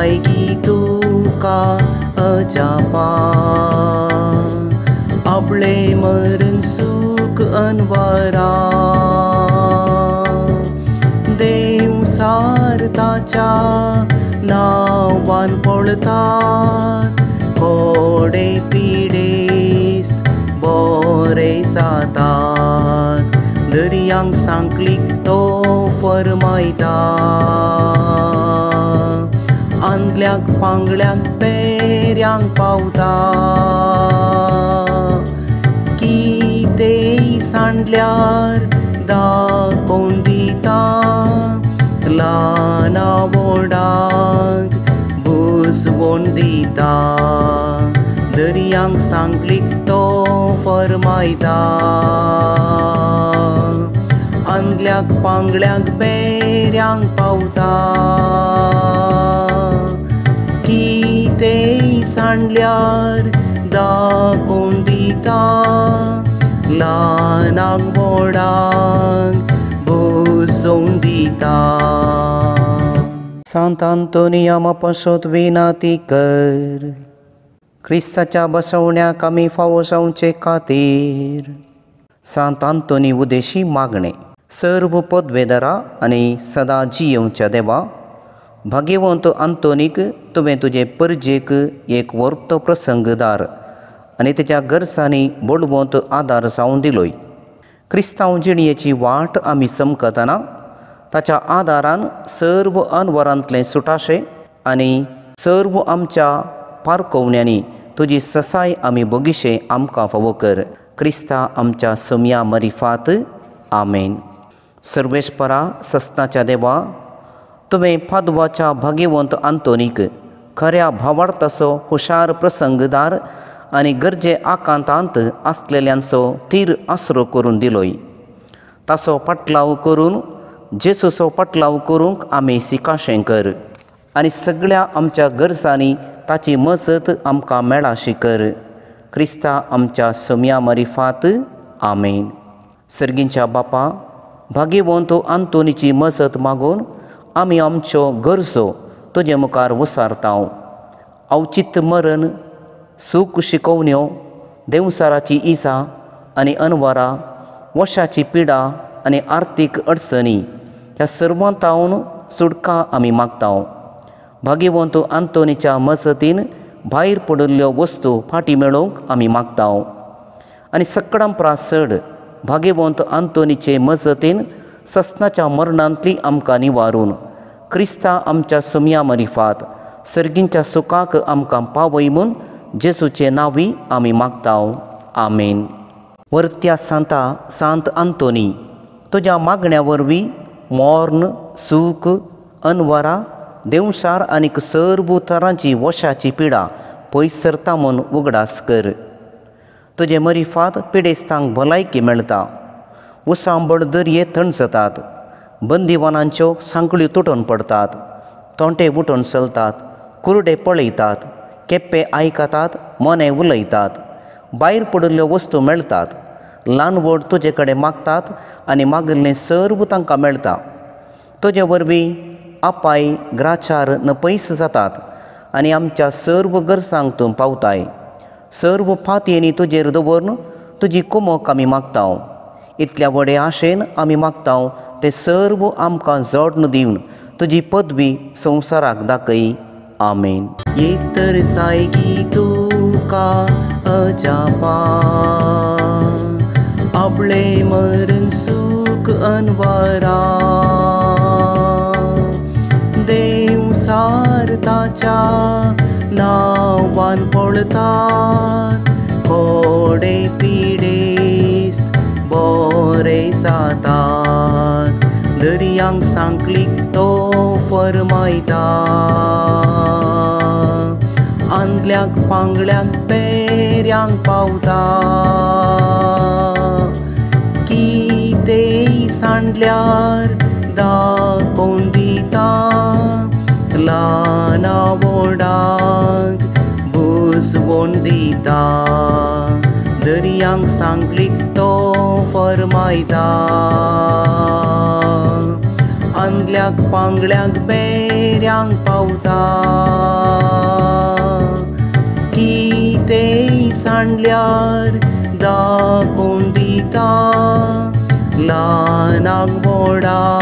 सायगी तुका अजापा आपले मरण सुख अनवरा देव सार ताच्या नांवान पळतात कोडे पिडेस्त बोरे जातात दर्यांक सांकलीक तो फरमायता आंदल्याक पांगळ्यांक पेऱ्यांक पावता कितेंय सांडल्यार दाखोवन दिता ल्हाना व्हडांक बुजवोन दिता दर्यांक सांकलीक तो फरमायता आंदल्याक पांगळ्यांक बेऱ्यांक पावता कितेंय सांडल्यार दाखोवन दिता ल्हानाक व्हडांक बुजोवन दिता. सांत आंतोनी आमा पासत विनंती कर. क्रिस्ताच्या बसवण्याक आमी फावो जावचे खातीर. सांत आंतोनी उदेशी मागणें. सर्व पदवेदारा आनी सदां जियेवच्या देवा, भाग्यवंत आंतोनीक तुवें तुजे परजेक एक वर्तो प्रसंगदार आनी तेच्या गरजांनी बळवंत आदार जावन दिलोय. क्रिस्तांव जिणयेची वाट आमी चमकतना ताच्या आदारान सर्व अनवरांतलें सुटाशें आनी सर्व आमच्या पारकोवण्यांनी तुजी ससाय आमी बगीशे आमकां फावो कर. क्रिस्ता आमच्या सोमया मरिफात. आमेन. सर्वेस्परा सस्नाच्या देवा, तुवें पादवाच्या भाग्यवंत आंतोनीक खऱ्या भावार्थाचो हुशार प्रसंगदार आनी गरजे आकांतांत आसलेल्यांचो तीर आसरो करून दिलोय. ताचो पाटलाव करून जेसूचो पाटलाव करूंक आमी शिकाशें कर आनी सगळ्या आमच्या गरजांनी ताची मजत आमकां मेळाशी कर. क्रिस्ता आमच्या सोमया मरिफात. आमेन. सर्गींच्या बापा, भाग्यवंत आंतोनीची मजत मागून आमी आमच्यो गरजो तुजे मुखार वसारतांव. अवचित मरण, सूख शिकोवण्यो, देंवसाराची इजा आनी अनवरा, वशाची पिडा आनी आर्थीक अडचणी ह्या सर्वांतावन सुटका आमी मागतांव. भाग्यवंत आंतोनीच्या मजतीन भायर पडिल्ल्यो वस्तू फाटीं मेळोवंक आमी मागतांव आनी सगळ्यां परस चड भाग्यवंत आंतोनीचे मजतीन सस्नाच्या मरणांतली आमकां निवारून क्रिस्ता आमच्या सोमया मरिफात सर्गींच्या सुखाक आमकां पावय म्हूण जेसूचे नांवी आमी मागतांव. आमेन. वर्त्या सांता सांत आंतोनी, तुज्या मागण्या वरवीं मर्ण, सूख, अनवरा, देंवसार आनीक सर्व तरांची वशाची पिडा पयस सरता म्हूण उगडास कर. तुजे मरिफात पिडेस्तांक भलायकी मेळटा, उसांबळ दर्ये थंड जातात, बंदिवानांच्यो सांकळ्यो तुटून पडटात, तोंटे उठून चलतात, कुरडे पळयतात, केप्पे आयकतात, मोने उलयतात, भायर पडिल्ल्यो वस्तू मेळटात, ल्हान व्हड तुजे कडेन मागतात आनी मागिल्लें सर्व तांकां मेळटा. तुजे वरवीं आपाय ग्राचार न पयस जातात आनी आमच्या सर्व गरजांक तूं पावताय. सर्व फातयेंनी तुजेर दवरून तुजी कुमक आमी मागतांव. इतल्या व्हडे आशेन आमी मागतांव ते सर्व आमकां जोडून दिवन तुजी पदवी संवसाराक दाखय. आमेन. एक तर सायगी तुका अजापा आपले मरण सुख अनवरा देव सार ताच्या नांवान पळतात कोडे पिडेस्त बोरे जातात दर्यांक सांकलीक तो फरमायता आंदल्याक पांगळ्यांक पेऱ्यांक पावता कितेंय सांडल्यार दाखोवन दिता ल्हाना व्हडांक बुजवोन दिता दर्यांक सांकलीक तो फरमायता आंदल्याक पांगळ्यांक बेऱ्यांक पावता. सांडल्यार दाखोवन दिता, ल्हानाक व्हडाक।